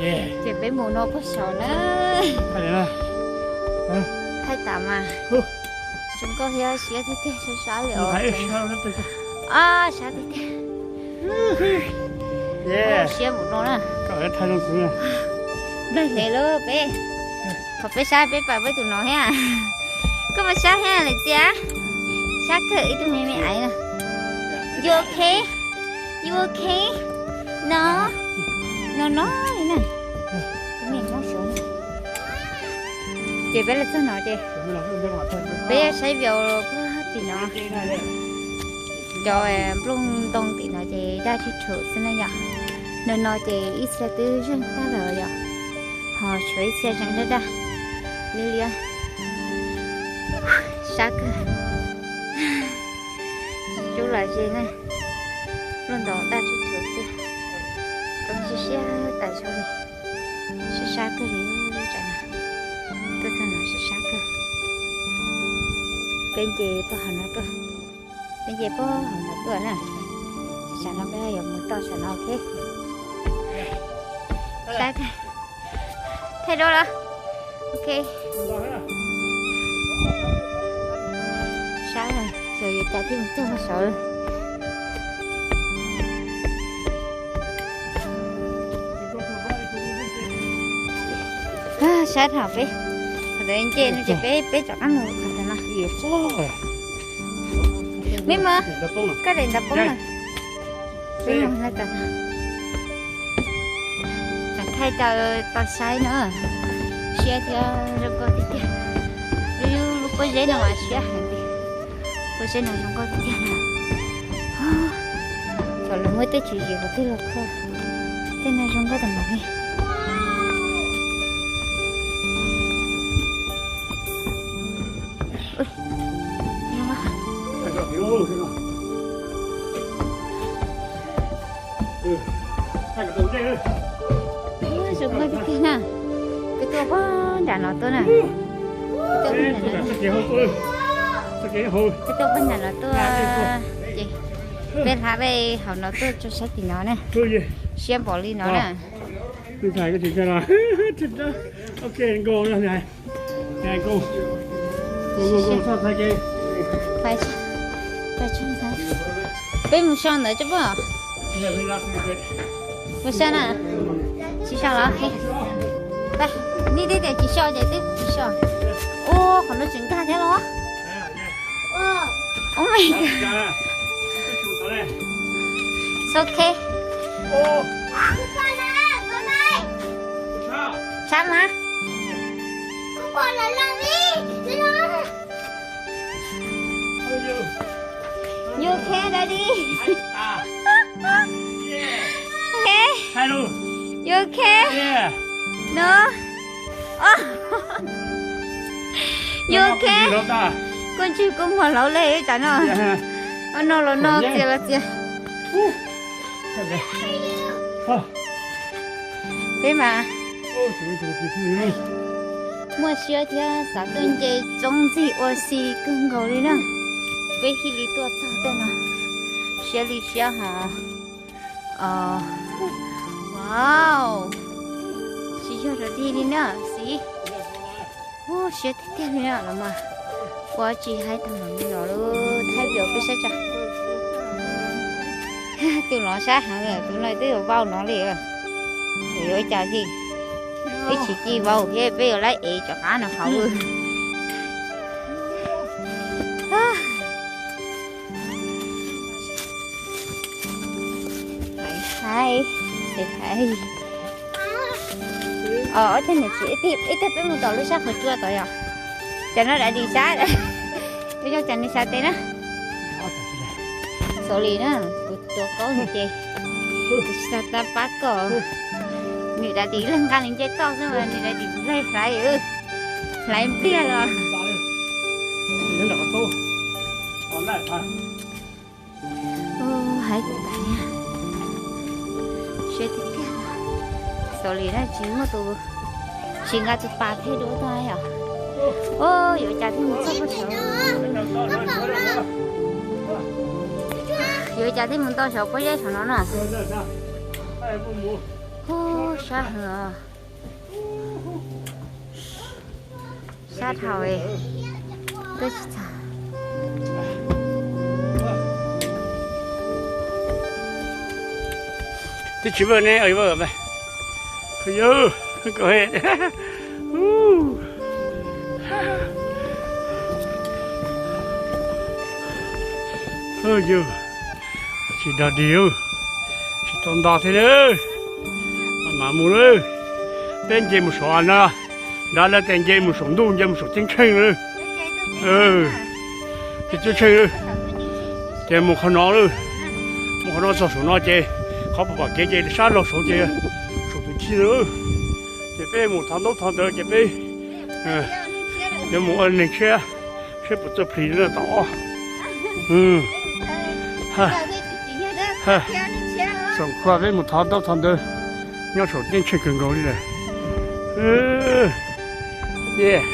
Ces peb mus no puag saud na. Thaij tas mas zoo nkauj thiab siab tiag tiag, sab sab li os. Sab tiag tiag. Siab mus no na. Nplaig hle lawm peb. Qhov peb sab peb pais peb tus no thiab. Koj puas sab thiab Lawm Txias? Sab kawg, ib tug me me aiv na. You okay? You okay? No. No no li na. Ces peb los txog no ces peb yuav saib view puag tim no. Cov nplooj ntoo tim no ces daj tsw tsw xwb na yom. Ntawm no ces ib txhia twb zeeg tag lawm yom, ho tshuav ib txhia tseem daj daj li li. Sab kawg. Cub los ze na, nplooj ntoo daj tsw tsw xwb. Roob siab siab tas zog li. Sab sab kawg li, tsam no tuaj txog no sab sab kawg. Peb nce puag hauv no tuaj, peb nce puag hauv no tuaj na. Tsam no peb yuav mus toj saum no, ok. Sab kawg. Thaij duab los. Ok. Sab na, xyov yuav cas thiaj mus txog puag saud. Sab dhau peb, qhov ntawd nce no ces peb, peb rov qab mus qhov ntawd no. Me mos, koj daim ntawv poob na. Peb mus no tas. Thaij rau tau saib na. Siab thiab zoo nkauj tiag tiag. Lub, lub pob zeb no mas siab heev li. Pob zeb no zoo nkauj tiag tiag na. Thaum lawv muab tej tswv yim qhov twg los kho, tej no zoo nkauj tas npaum li. Zoo nkauj tiag tiag na. Peb tuaj puag nram no tuaj na. Peb tuaj puag nram no tuaj ces peb hlab peb hauv no tuaj tso saib tim no na. Siab npaum li no na. Peb mus so ntawd tso puab. Mus so na. Tsis so los? Peb, nej twb tias tsis so ces twb tsis so. Ua qhov no tseem nkag thiab los? Oh my god. It's okay. Tshab mas. You okay, daddy? Okay. You okay? No. You okay? Kuj ntswg kua muag hlauv li ib tsam no. No los no, txias los txias. Peb mas muaj siab thiab xav tuaj nce tsob ntxig ua si kawg nkaus li na. Peb thiaj li tuaj txog tej no. Siab li siab hos. Wow, tsis yog rau dig li na, xis. Siab tiag tiag li na los mas. Ua tsis haib tag mam li los lub thaij video peb saib tso. Tus no sab heev, tus no twb yuav vau no li. Yuav ua cas li? Peb tsis ci vau thiab peb yuav laib ev cov qab no hauv. Hais, hais. Ob tug niam txiv, ib tug peb mus tom lub sab qhov tsua tod yom. Cov no daddy sab, peb cov nws sab tes na. Xaus li na, kuv tuav qaub no ces kuv tsis tau tab pab koj. Nws daddy leeg nqa nws nce toj xwb mas nws daddy hlais hlais, hlais npliag los. Hais tias siab tiag tiag. Xaus li na, tsis muaj tus, tsis nqa tus pas thaij duab tag yom. Yuav cas thiaj mus txog puag saud. Yuav cas thiaj mus tau saud pob zeb saum no na. Ub, sab heev os. Sab dhau, tuaj tsis txog. Twb tsis vwm ne, vwm, yog, yog, tsis dog dig, tsis tau nto thiab na. Mam mus lawm, peb nce mus saum no, nrad lawv tias nce mus saum ntuj, nce mus saum ceeb tsheej lawm. Ces ceeb tsheej, ces mus qhov no lawm, mus qhov no txog saum no ces qhov pom kev ces sab laug saud ces saum tus chij lawm. Ces peb mus thov ntaub thov ntawv ces peb yuav mus ua neeg tshiab, seb puas txawj plis na tom ob. Xoom Khuam peb mus thov ntaub thov ntawv nyob saum ceeb tsheej kawg nkaus li lawm. Ces